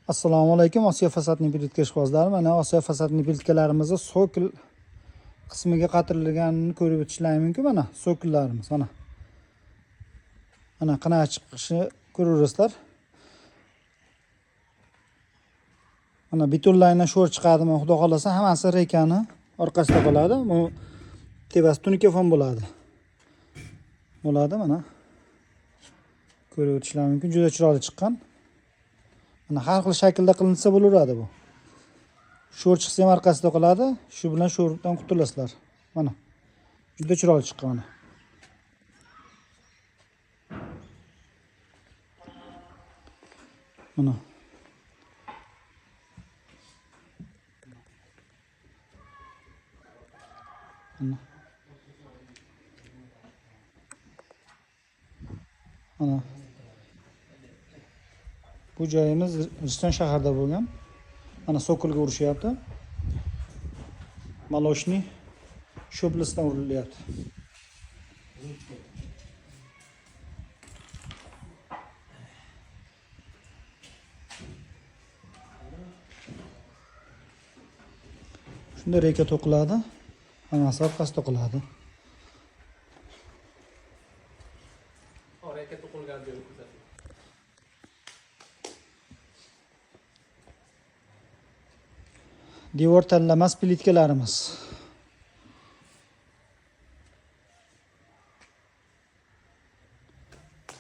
Assalomu alaykum Osiyo fasadni plitka ishqibozlari. Mana Osiyo fasadni plitkalarimizni sokol qismiga qatirilganini ko'rib o'tishlaring mumkin. Mana sokollarimiz mana. Mana qanaqa chiqishi ko'raverasizlar. Mana betonlardan sho'r chiqadimi, xudo xolasa hammasi rekani orqasida qoladi. Bu tepasi tunuka fon bo'ladi. Bo'ladi mana. Ko'rib o'tishlaring mumkin. Juda chiroyli chiqqan. Mana har xil shaklda qilinsa bo'laveradi bu. Sho'r chiqsa ham orqasida qoladi. Shu bilan sho'rdan qutulasizlar. Mana. Juda chiroyli chiqqan mana. Mana. Mana. Mana. Bu joyimiz Rishton shaharida bo'lgan. Mana sokolga urishyapti. Maloshni shoblisidan urilyapti. Shunda reka to'qiladi. Hammasi orqasi to'qiladi. Reka to'qilgan joyi ko'rsating. Devor tanlamas plitkalarimiz.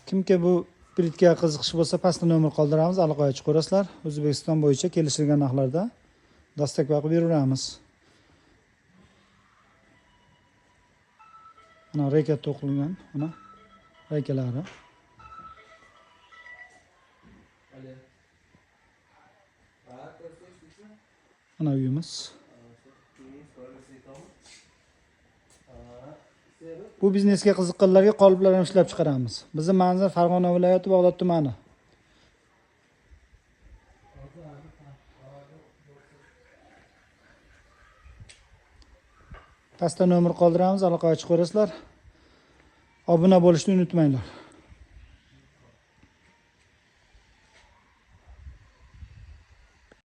Kimki bu plitkaga qiziqishi bo'lsa, pastda nomer qoldiramiz, aloqaga chiqaverasizlar. O'zbekiston bo'yicha kelishilgan narxlarda dastak qilib beraveramiz. Mana reka to'qilgan, mana rekalari. Mana uyimiz. Bu biznesga qiziqqanlarga qoliplar ham ishlab chiqaramiz. Bizning manzil Farg'ona viloyati Bag'dod tumani. Pastda nomer qoldiramiz, aloqaga chiqaverasizlar. Obuna bo'lishni unutmanglar.